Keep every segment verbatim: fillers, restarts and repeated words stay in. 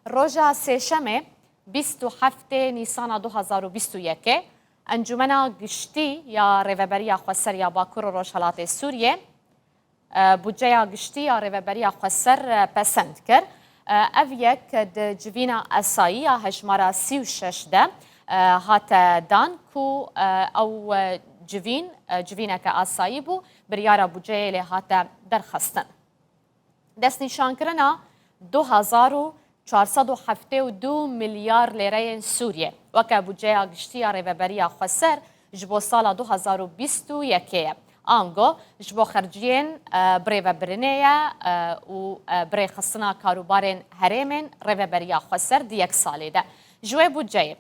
Roja Sêşemê, bîst û heftê Nîsana du hazar û bîst û yekê, Encûmena Giştî ya Rêveberiya Xweser ya Bakur û Rojhelatê Sûriyê, e, budceya giştî ya Rêveberiya Xweser, e, pesend kir. E, ev yek di civîna esayî ya hejmara sî û şeş de, e, hate dan ku, e, ew, e, civîn, e, civîneke asayî bû, biryara budceyê lê hate derxistin. Destnîşankirina du hezar û çar sed û heftê û du milyar lêreyên Sûriyê weke budceya giştî ya Rêveberiya Xweser ji bo sala du hezar û bîst û yekê ye. Ango ji bo xerciyên, e, birêvebirinê ye, e, û, e, birêxistina karûbarên herêmên Rêveberiya Xweser di yek salê de. Ji wê budceyê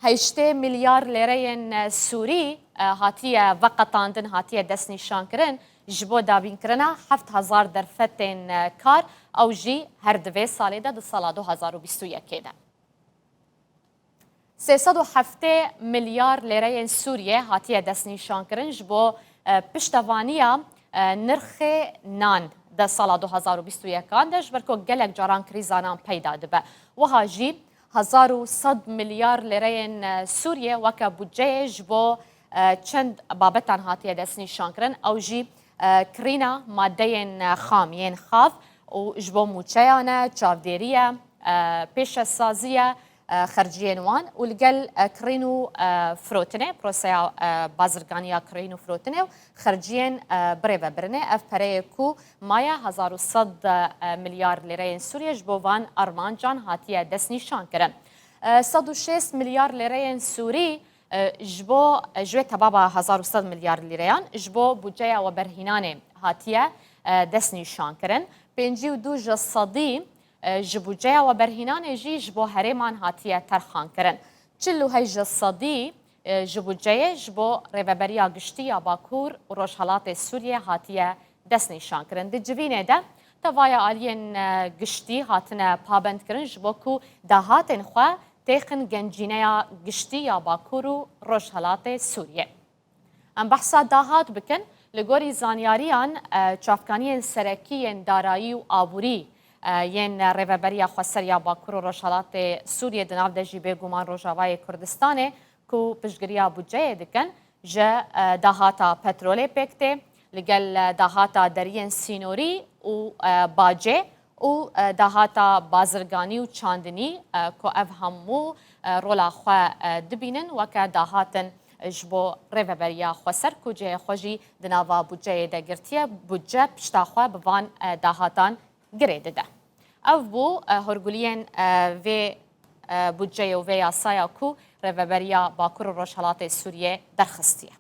heştê milyar lêreyên, e, Sûrî, e, hatiye veqetandin, hatiye destnîşankirin ji bo dabînkirina heft hezar derfetên, e, kar, ew jî her di vê salê de, di sala du hezar û bîst û yekê de. Sê sed û heftê milyar lêreyên Sûriyê hatiye destnîşankirin ji bo, e, piştevaniya, e, nirxê nan di sala du hezar û bîst û yekan de, ji ber ku gelek caran krîza nan peyda dibe. Wiha jî hezar û sed milyar lêreyên, e, Sûriyê weke budceyê ji bo, e, çend babetan hatiye destnîşankirin. Ew jî, e, kirîna madeyên, e, xam yên xav û ji bo mûçeyan e, çavdêrî ye, e, pêşesazî ye, e, xerciyên wan û li gel, e, kirîn û, e, firotinê, proseya, e, bazirganiya kirîn û firotinê û xerciyên, e, birêvebirinê. Ev pereyê ku maye hezar û sed milyar lîreyên Sûriyê ji bo van armancan hatiye destnîşankirin. E, sed û şêst milyar lîreyên Sûrî, e, ji bo, e, ji wê tebaba hezar û sed milyar lîreyan ji bo budceya weberhînanê hatiye, e, destnîşankirin. Pêncî û du ji sedî, e, ji budceya weberhînanê jî ji bo herêman hatiye terxankirin. Çil û heşt ji sedî, e, ji budceyê ji bo Rêveberiya Giştî ya Bakur û Rojhelatê Sûriyê hatiye destnîşankirin. Di civînê de tevaya aliyên, e, giştî hatine pabendkirin ji bo ku dahatên xwe têxin gencîneya giştî ya Bakur û Rojhelatê Sûriyê. Em behsa dahat bikin, li gorî zanyariyan, e, çavkaniyên serekî yên darayî û aborî, e, yên Rêveberiya Xweser ya Bakur û Rojhelatê Sûriyê, di nav de jî bêguman Rojavayê Kurdistanê ku piştgiriya budceyê dikin, ji, e, dahata petrolê pêk tê, li gel, e, dahata deriyên sînorî û, e, bacê û, e, dahata bazirganî û çandinî, e, ku ev hemû, e, rola xwe, e, dibînin weke dahatin ji bo Rêveberiya Xweser ku cihê xwe jî di nava budceyê de girtiye, budce pişta xwe bi van, e, dahatan girê dide. Ev bû, e, hûrguliyên, e, vê, e, budceyê û vê yasaya ku Rêveberiya Bakur û Rojhelatê Sûriyê derxistiye.